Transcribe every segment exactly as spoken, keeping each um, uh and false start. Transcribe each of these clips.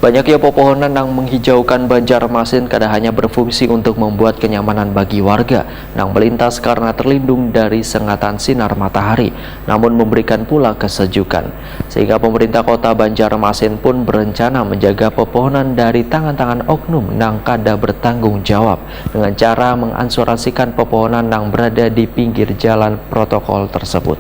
Banyaknya pepohonan nang menghijaukan Banjarmasin kada hanya berfungsi untuk membuat kenyamanan bagi warga nang melintas karena terlindung dari sengatan sinar matahari, namun memberikan pula kesejukan. Sehingga pemerintah kota Banjarmasin pun berencana menjaga pepohonan dari tangan-tangan oknum nang kada bertanggung jawab dengan cara mengansurasikan pepohonan nang berada di pinggir jalan protokol tersebut.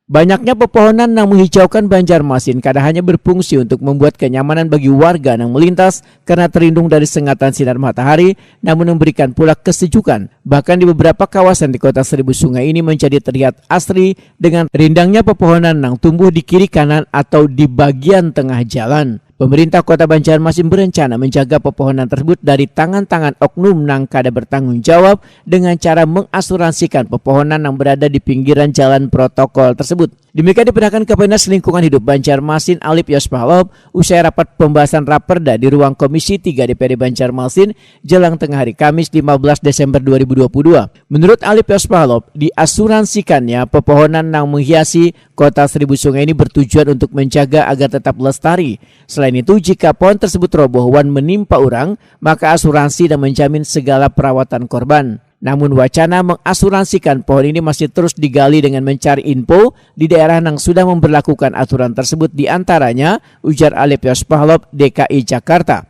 Banyaknya pepohonan nang menghijaukan Banjarmasin kada hanya berfungsi untuk membuat kenyamanan bagi warga nang melintas karena terlindung dari sengatan sinar matahari, namun memberikan pula kesejukan. Bahkan di beberapa kawasan di kota Seribu Sungai ini menjadi terlihat asri dengan rindangnya pepohonan nang tumbuh di kiri kanan atau di bagian tengah jalan. Pemerintah Kota Banjarmasin berencana menjaga pepohonan tersebut dari tangan-tangan oknum nang kada bertanggung jawab dengan cara mengasuransikan pepohonan yang berada di pinggiran jalan protokol tersebut. Demikian dipindahkan Kapenas Lingkungan Hidup Banjarmasin Alip Yospahlop usai rapat pembahasan Raperda di ruang Komisi tiga D P R D Banjarmasin jelang tengah hari Kamis lima belas Desember dua ribu dua puluh dua. Menurut Alip Yospahlop, diasuransikannya pepohonan yang menghiasi kota Seribu Sungai ini bertujuan untuk menjaga agar tetap lestari. Selain itu, jika pohon tersebut roboh wan menimpa orang, maka asuransi dan menjamin segala perawatan korban. Namun wacana mengasuransikan pohon ini masih terus digali dengan mencari info di daerah yang sudah memberlakukan aturan tersebut, di antaranya, ujar Alip Yospahlop, D K I Jakarta.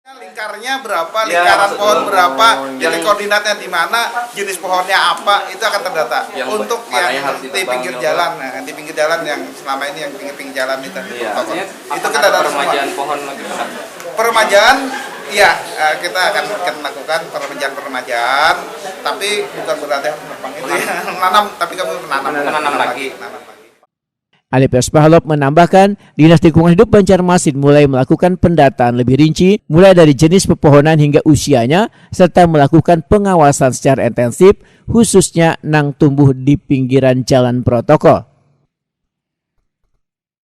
Lingkarnya berapa, ya, lingkaran pohon berapa, oh, titik koordinatnya di mana, jenis pohonnya apa, itu akan terdata. Yang untuk yang di pinggir jalan, nah, di pinggir jalan yang selama ini yang pinggir-pinggir jalan itu. Iya, itu kita data semua. Pohon lagi, permajaan, iya, eh, kita akan, akan lakukan permajaan-permajaan, tapi bukan berarti harus menebang itu ya. Menanam, tapi kami menanam. Menanam lagi. Menanam lagi. Alip Yospahlop menambahkan, Dinas Lingkungan Hidup Banjarmasin mulai melakukan pendataan lebih rinci, mulai dari jenis pepohonan hingga usianya, serta melakukan pengawasan secara intensif, khususnya nang tumbuh di pinggiran jalan protokol.